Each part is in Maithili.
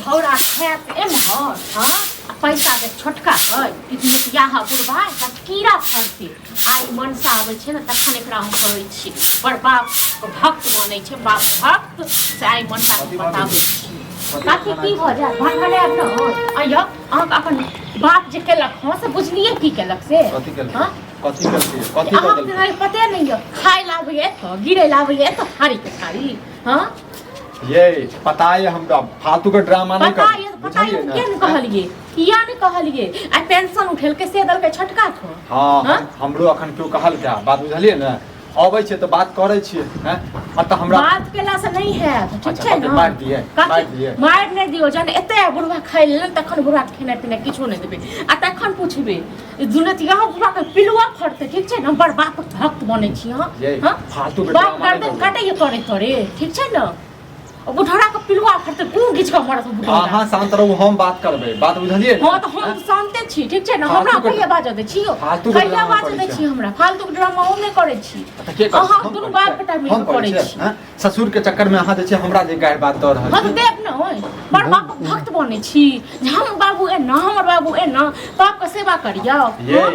बुढ़ौरा खायत एम्हर, हँ, आ पैसा दे छोटका है कि दुनिया बुढ़बा एकरा कीड़ा फड़तै। आइ मनसा आबै छै ने तखन एकरा हम कहै छी बड़ बाप भक्त बनै छै, बाप भक्त से आइ मनसा के बताबै छी। कथी की भऽ जायत भात बनायब ने? अइयो अहाँके अपन बाप जे केलक हँ से बुझलियै की केलक से? कथी केलकै? हँ? कथी केलकै? कथी कऽ अहाँके देलकै? तऽ पते नहि यऽ, खाय लाबैए तऽ गिरे लाबैए तऽ थारी के थारी। हँ ये पता ये हमरा, फालतू के ड्रामा नहीं पता कर। ये पता ये। बुझलियै ने? किया ने कहलिए, किया ने कहलिए? आ पेंशन उठेलकै से देलकै छोटका को। हाँ। हाँ? हमरो अखन केओ कहल क्या बात, बुझलियै ने? अबै छै तऽ बात करै छियै हैं, आ तऽ हमरा बात केला से नहीं हैत, ठीक अच्छा, छै कथी ने? मारि दियै? कथी? मारि दियै? मारि नहि दियौ। जहन एते बुढ़वा खाइ लेल तखन बुढ़वा के खेनाइ पिनाइ किछो नहि देबै आ तखन पुछबै दुनू यहाँ बुढ़वा के पिलुआ फड़तै, ठीक छै ने? बड़ बाप भक्त बनै छी अहाँ। ये, हाँ? फालतू के बाप ड्रामा नहि गर्दन करू। काटैए तोरे तोरे, ठीक छै ने? ओ बुढ़ौरा के पिलुआ फड़तै, गुँ घीच कऽ मरत बुढ़ौरा। अहाँ शांत रहू, हम बात करबै, बात बुझलियै ने? हँ तऽ हम शान्ते छी, ठीक छै ने? हमरा फालतू के- कहिया बाजऽ दै छी यौ? फालतू के कहिया ड्रामा बाजऽ करै दै छी छी हमरा? फालतू के ड्रामा हम नहि करै छी। तऽ के करै? अहाँ हम दुनू करै बाप छियै? बेटा मिल हम कऽ करै करै छियै, छी। हँ? ससुर के चक्कर में अहाँ जे छै हमरा जे गारि बात दऽ रहल हँ तऽ छी। देब ने ओइ बड़ बाप भक्त बनै छी जे हम बाबू एना, हमर बाबू एना, बापके सेवा करियौ। ये हँ?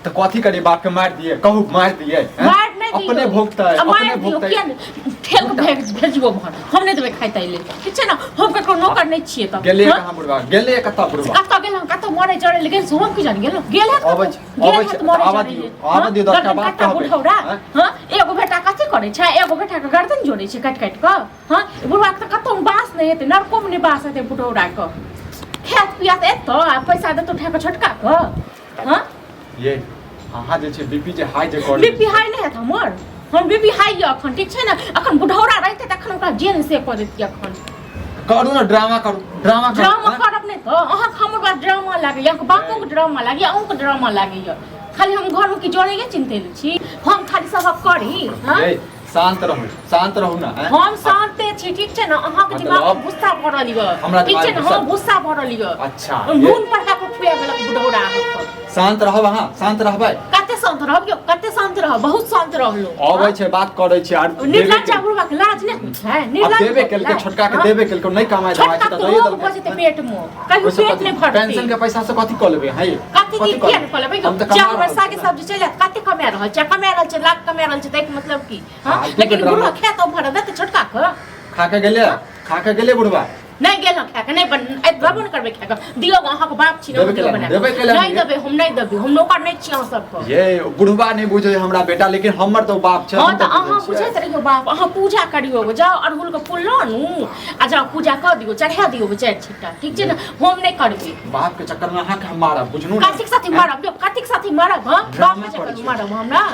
तऽ कथी करी? बाप के मारि दिए? कहू, मारि दिए? हैं? मारि नहि दियौ। अपने भोगतै। आ अपने मारि दियौ। भोगतै। किया नहि ठेल के भेजबो भर, हम नहि देबै खाइ ताइ लेल, ठीक छै ने? हम ककरो नौकर नहि छियै तऽ। गेलै हँ? कहाँ बुढ़वा? गेलै कतऽ बुढ़वा? कतऽ गेलहुँ, कतऽ मरे जरे लेल गेल से हम की जानी? गेलहुँ, गेल हैत अबै कतौ। छै, गेल अबै हैत छै, मरे आबऽ जरे दियौ, लेल। आबऽ हँ? दियौ, 10 टा गर्दन बात कट्टा कहबै। बुढ़ौरा। हँ? हँ, एगो बेटा कथी करै छै? एगो बेटा के गर्दन जोड़ै छै काटि काटि कऽ। हँ, बुढ़वा के तऽ कतौ बास नहि हेतै, नरको मे नहि बास हेतै बुढ़ौरा के। खायत पियत एतऽ आ पैसा देतौ उठा कऽ छोटका के। हँ ये अहाँ जे छै बीपी जे हाई जे कर। बीपी हाई नहि हैत हमर, हम बीपी हाई यऽ अखन, ठीक छै ने? अखन बुढ़ौरा रहितै तखन ओकरा जेल से कऽ दैतियै अखन। करू ने ड्रामा, करू ड्रामा, करू। ड्रामा हँ? करब नहि तऽ अहाँके हमर बात ड्रामा लागैए, अहाँके बापोके ड्रामा लागैए, अहूँके ड्रामा लागैए। खाली हम घरमे की जरैए चिन्हते छी हम खाली सबक करी? हँ? ये शांत रहू, शांत रहू ना, हैं? हम शांते छी, ठीक छै ने? अहाँके मतलब दिमाग में गुस्सा भरल यऽ, हमरा ठीक छै दिमाग ने? में हँ, गुस्सा भरल यऽ। अच्छा, नून पर कऽ खुआ गेलक बुढ़ौरा अहाँके। शांत रहब अहाँ, शांत रहबै। कते शांत रहब यौ, कते शांत रहब? बहुत शांत रहलो। अबै छै, बात करै छै आर निर्लज्ज बुढ़वा के लाज नहि होइ छै? आब निर्लज्ज देबे भऽ केलकै गेलै। छोटका के हँ? देबे केलकै, नहि कमाइ धमाइ छोटका छै तऽ के दइए रोग भऽ देलकै। जेतै पेट मे, कहियो ओहिसँ पेट कथी नहि भरतै। पेंशन के पैसा से कथी कऽ लेबै है? कथी की कथी किया नहि कऽ लेबै? हम तऽ कमा चावल रहल सागे छी ने। सब्जी चलि आयत। कते कमा रहल छै? कमा रहल छै, लाख कमा रहल छै, तऽ एहिके मतलब की? हँ? फालतू के लेकिन ड्रामा। बुढ़वा खेत भर देतै छोटका के। खा के गेलै, खा के गेलै बुढ़वा। नहि गेल खा के, नहि बन आइ देबो नहि करबै खा के। दियौ, अहाँके बाप छी ने, देबे दियौ केला बना देबे कऽ। केला नहि देबै हम, नहि देबै हम, नौकर नहि छी अहाँ सबके। ये बुढ़वा नहि बुझे हमरा बेटा, लेकिन हमर तऽ बाप छै। हँ हम तऽ बुझै अहाँ छियै। बुझैत रहियौ बाप। अहाँ पूजा करियौ, जाउ अड़हुल के फूल लऽ आनू आ जाउ पूजा कऽ दियौ, चढ़ा दियौ चारि छिट्टा, ठीक छै ने? हम नहि करबै। बाप के चक्कर में अहाँके हम मारब, बुझलू ने? कथीक साथी मारब यौ? कथीक साथी मारब? हँ, बाप ड्रामा के करै चक्कर छै। मारब हमरा?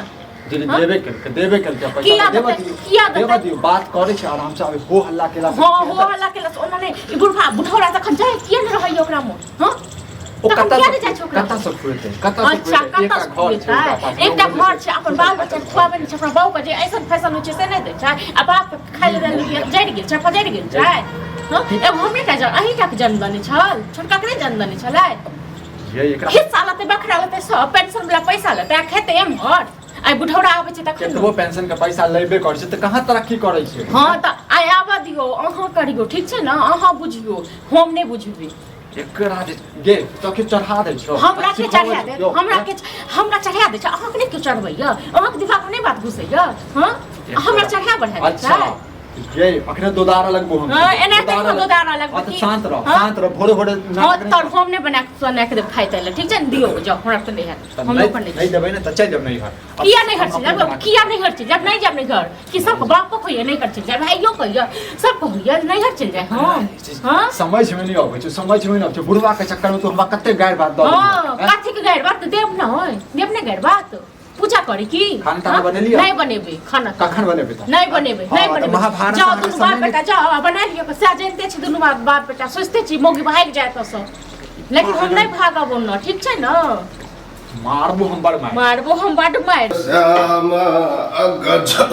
जे हाँ? देबे केलकै, देबे केलकै पैसा। किया देबे देतै? दियौ। किया देतै? देबे दियौ, बात करै छै आराम से, अभी हो हल्ला केला से हँ, की हो हेतै? हल्ला केला से ओना नहि। ई बुढ़वा बुढ़ौरा तखन जाय किया नहि रहैया ओकरा मे? हँ, ओ तखन कतऽ किया से नहि जाइ छै ओकरा? कतऽ से खुएतै, कतऽ से अच्छा खुएतै? कतऽ एकटा से घर छै ओकरा पास, खुएतै? एकटा ओ घर छै, अपन बाल बच्चा के खुआबै नहि छै। अपना बाबू के जे ऐसन फैशन होइ छै से नहि दै छै आ बाप के खाय लए देल जरि गेल छै, पजरि गेल छै। हँ, एगो हमरे टा अहीं टा के जन्म देने छल, छोटका के नहि जन्म देने छलै? ये एकरा हिस्सा लेतै, बखरा लेतै, सब पेंशन वाला पैसा लेतै आ खेतै एम्हर। आइ बुढ़ौरा आबै छै तखन केतबो पेंशन के पैसा लेबे करै छै तऽ कहाँ तरक्की करै छै? हँ, तऽ आइ आबऽ दियौ, अहाँ करियौ, ठीक छै ने? अहाँ बुझियौ, हम नहि बुझबै। एकरा जे गे तो के चढ़ा दै छौ। हमरा के सिखाबै चढ़ा छै, दे यौ, हमरा के हमरा चढ़ा दै छै। अहाँके नहि केओ चढ़बैया? अहाँके दिमागमे नहि बात घुसैया? हँ, हमरा चढ़ा बढ़ा दै अच्छा छै। ये अखने दोदारा लगबो हम। हाँ, एनाहिते कखनो दोदारा लगबो हाँ, तऽ की? शांत रह। हाँ? शांत रह, भोरे भोरे हँ नाटक नहि तऽ हम नहि बना कऽ सुना के देब खाइ ताइ लए, ठीक छै ने? दियौ जाउ, हमरा तऽ नहि हैत। तऽ हम नहि नौकर नहि नहि छी। देबै ने तऽ चलि जाउ नैहर। किया नहि हर हम चलि अपने जायब? बना कऽ- किया नहि हर चलि जायब? नहि जायब नहि घर कि सबके बापो होइए नहि घर चलि जायब, भाइयो होइए, सबके होइए नहि घर चलि जाय हम? हँ, समझ में नहीं आबै छै, समझ में नहीं आबै छै। बुढ़वा के चक्कर में तू हमरा कते गारि बात दऽ हँ देलही, हैं? कथी के गारि बात देब ने? होय देब ने गारि बात? पूजा करी की? खाना ताना हँ? बनेलियै? नहि बनेबै खाना। कखन बनेबै तऽ? नहि बनेबै। हँ, नहि तऽ बनेबै। महाभारत जाउ अहाँके दुनू बाप समय बेटा जाउ आ बना लिअ। सएह जनिते छी दुनू बाप बाप बेटा, सोचिते छी मौगी भागि जायत ओतऽसँ, लेकिन हम नहि भागब ओना, ठीक छै ने? मारबो हम बड़ मारि। मारबो हम बड मारि। श्याम गजब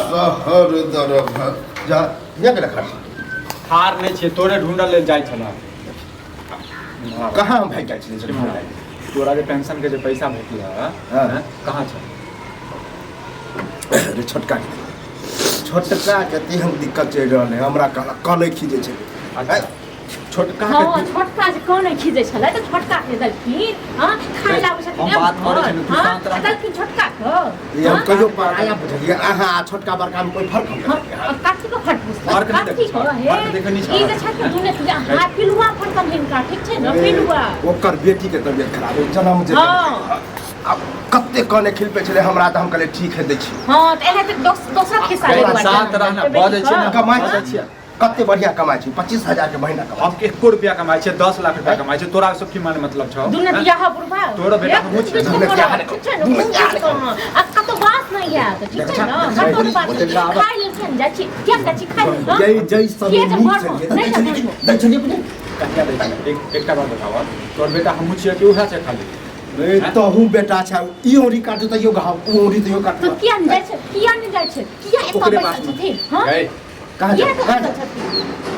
शहर दरभंगा जा गेलै खर्च। थार नहि छियै, तोरे ढूंढल लेल जाइ छलऽ। कहाँ हम भागि जाइ छलियै से ढूंढऽ? तोरा जे पेंशन के जे पैसा भेटल हाँ। हैं, कहाँ छै? रे छोटका के, छोटका के तेहन दिक्कत चलि रहल है। हमरा कहलक कलै खींचै छै। अच्छा छोटका हँ के छोटका जे कोने खीजै छलै तऽ छोटका के देलखिन। हँ, खाय लाबै छथिन। हम बात करै छी ने, तू हँ, शान्त रह। देलखिन छोटका के। ये हम कहियो पराया बुझलियै अहाँ आ छोटका बड़का में कोई फर्क हम हँ, कथी के फर्क बुझतै? फर्क नहि कथी देखै के छौ, हे? फर्क देखै नहि छौ। ई जे छथिन दुने तुझे हाथ पिलुआ फड़कन हिनका, ठीक छै ने, पिलुआ। ओकर बेटी के तबियत खराब है जन्म जे हँ। आब कते कने खिलपे छलै हमरा तऽ हम कहलियै ठीक है दै छी। हँ, तऽ एनाहिते दोसर खिस्सा गै, लेने शान्त रह ने, बजै छियै ने। कमाइ बजै छियै छियै। कते बढ़िया कमाइ छी 25,000 के महीना कमाइ हम एको रुपया कमाइ छियै 10 लाख रुपया कमाइ छियै तोरा सब की माने मतलब छौ? दुने हैं? बियाह बुढ़बा तोरो बेटा हमहूँ छियै। दुने बियाह नहि ठीक छै ने, दुने बियाह नहि आ कतौ बात नहि आयत, ठीक छै ने, कतौ बात नहि। खाय लेल किया नहि जाइ छी, किया नहि जाइ छी खाय लेल? जै जै सब किया जे नीक घरमे? छलियै नहि दै ने छलियै घरमे। दै छलियै बुझलियै? कहिया दै छियै? एकटा बात बताबऽ, तोर बेटा हमहूँ छियै कि उएह छै खाली? रे तहू बेटा छै ई औरी काटू तैयो घाव ऊ औरी तैयो काटू। तऽ किया नहि जाइ छै, किया नहि जाइ छै, किया एतऽ ओकरे बैसल बात छथिन? हँ, गै, कहाँ किया जाउ एतऽ कहाँ बैसल जाउ छथिन?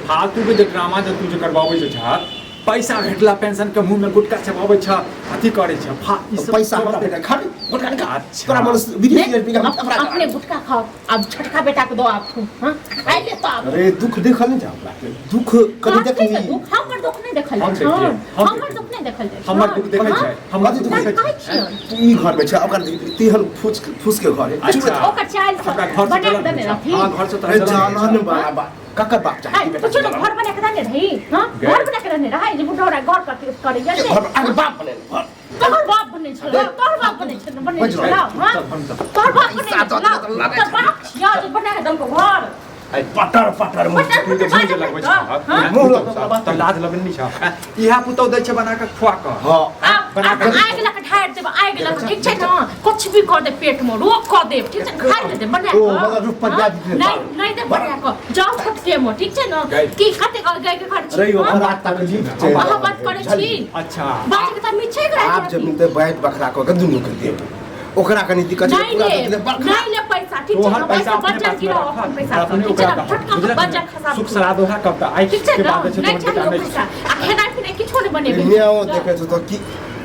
फालतू के जे ड्रामा जे तू जे करबाबै छै छह, पैसा भेटला पेंशन के मुंह में गुटखा चबाबै छ, अथी करै छ, फा ई सब पैसा हमरा बेटा खाली गुटखा नहीं खा। अच्छा। तोरा मन बीड़ी सिगरेट पी के हम थपड़ा अपने गुटखा खाओ, अब छोटका बेटा के दो आप तुम। हाँ, खाइ ले तो आप। अरे दुख देखल नहीं जा हमरा के दुख कभी कथी देखली के दुख? हमर दुख नहीं देखल हम जाइ छै। देखिए, हम हमर देखिए। दुख नहीं देखल जाइ छै। हमर दुख देखै छै, हमर दुख नहि देखै कहै छै। छियनि। तू ई घर में छै ओकर तेहन फूस फूस के घर है। अच्छा। ओकर चालि से हमरा घर से बना के जलन देने होइ छै। रहथिन। हाँ, घर से तोरा अरे जलन होइ छै। जलन वाला बात ककर बाप चाही आइ, बेटा पूछो ने घर बना के देने रही? हाँ, गए। घर बना के देने रहै जे बुढ़ौरा घर करैया से। घर आगे बाप बने घर तोहर बाप बने छल, तोहर बाप बने छल, बने बज छल, रहे। हाँ? चल, हम चल। तोहर बाप बने पैसा छल, दऽ देलक, लगै तोहर छै। बाप छिया जे बना के देलको घर। आइ, पटर पटर मुँह पटर तू जे मुँह जे लगबै छै, हाँ? मुँह लगबै तऽ लाज लगन नहि छौ? हैं? इएह पुतौह दै छै बना कऽ खुआ कऽ। हाँ आब बना आब कऽ आगि लऽ कऽ ढारि देब, आगि लऽ कऽ, ठीक छै ने, कुछ भी कऽ देब, पेट मे रोग कऽ देब, ठीक छै ने, खाइ ले देब बना ओ, कऽ। मतलब रुपैआ हाँ? दिते नहि बाप। नहि देब बना कऽ, जाउ छोटके मे, ठीक छै ने, गै। की कते गाय के घर छी? रे हाँ? ओकरा तकलीफ छै। अहाँ बात करै छी? अच्छा। बाजै के तमीज छै एकरा? आब जमीन ते बैठ बखरा कऽ के दुनू के देब ओकरा कनी दिक्कत छै नहीं पूरा ले, दे बखरा नहीं ले पैसा, ठीक छै तोहर ने, पैसा पैसा अपने बच्चा पास में गिराओ रख, अपन पैसा अपने ठीक छै ओकरा ने, दहक। छोटका बुझलक बच्चा ने? खसा सुख सराद ओहा कब आइ ठीक छै के ने, बाद जे छै नहीं तोहर बेटा चाहिए नहि पैसा आ खेनाइ पिनाइ किछो नहि बनेबै। न्याओ देखे छै तऽ की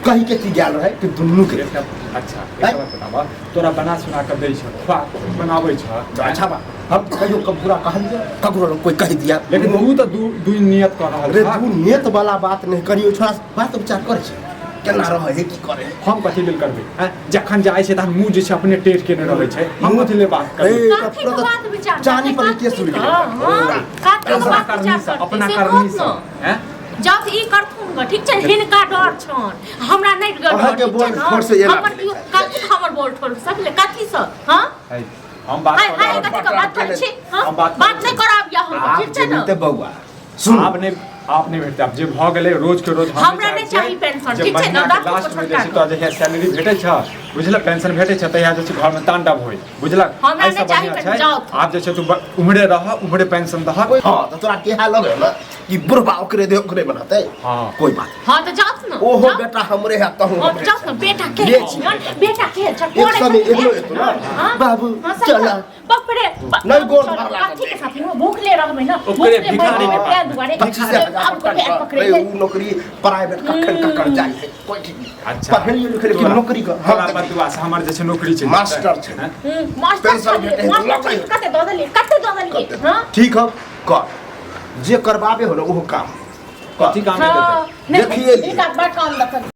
कही के की गेल रहै कि दुनू के एकटा अच्छा एकटा बात बताबऽ, तोरा बना सुना कऽ दै छ, खुआ बनाबै छ? अच्छा बा हम कहियो कब बुरा कहलियै ककरो लग कोई कहि दिया? लेकिन तू तऽ दू दू नियत कऽ रहल अरे छह। दू नियत वाला बात नहीं करियो छोड़ा बात विचार करै छै केना रहै है की करे है। हम कथी लेल करबै? हैं? जखन जाइ छै तहन मुँह जे छै अपने टेढ़ केने रहै छै, हम कथी लेल बात करबै? ए, कथी के बात विचार चानी पर करतै? केस उड़ि गेलै। हाँ, कथी के अपना बात करनी विचार से करतै? अपना से करनी कहत से ने। हैं? जाउ तऽ ई करथुन ग, ठीक छै, हिनका डर छन, हमरा नहि डर, अहाँके ठीक छै बोल ने? ठोर से एना हमर भेलै। केओ कथी हमर बोल ठोर सकले कथी से? हाँ है, हम बात हाय कऽ हाय रहल कथी के बात करै छी? हाँ, हम बात बात नहि कराब या हम, आब ठीक छै ने? जमीन ते बौआ सुन आब नहि, आब नहि भेटतै, आब जे भऽ गेलै रोज के रोज। हम हमरा नहि चाही पेंशन, जे ठीक छै ने? महीना के राखू लास्ट में जे छोटका छै तोरा जहिया सैलरी भेटै छ, बुझलक, पेंशन भेटै छ तहिया जे छै घर में तांडव होय, बुझलक? हमरा एहिसँ नहि चाही बढ़िआँ पेंशन, छै जाउ। आब जे छै तू उम्हरे रह, उम्हरे पेंशन दहक। हाँ तऽ तोरा केहा लगे ने कि बुढ़बा ओकरे दे ओकरे बनाते। हाँ। कोई बात नहीं। हाँ तऽ जाउ ने, ओहो जाउ। बेटा हमरे है तहु हाँ, हमरे जाउ ने, बेटा के ले छी। छियन, बेटा के छै, एक करे समय छथिन, एहनो एतो ना। हाँ? बाबू, हाँ, सब चला। बाप रे, नहीं गोड़ चल, धरला कथी के साथ भूखले रहबै ने, ओकरे भूखले भिखारी के मरबै, पास। तें दुआरे 25,000 आब पकड़ पकड़े पकड़े रे, उ नौकरी प्राइवेट कखन ककर जाइ है कोई ठीक नहीं। अच्छा। पढ़लियै लिखलियै कि तोरा- नौकरी कर तोरा बदुआ से हमर जे छै नौकरी छै मास्टर छै। हैं? मास्टर पेंशन छलियै, भेटै है, मास्टर लगै है। छलियै, कते दऽ देलियै, कते दऽ देलियै, हाँ? ठीक है कर जे करबाबे हो ना ओहो काम कथी काम हाँ, हेतै? नहि, देखिए लिअ। हिनका बड़ काम देखल।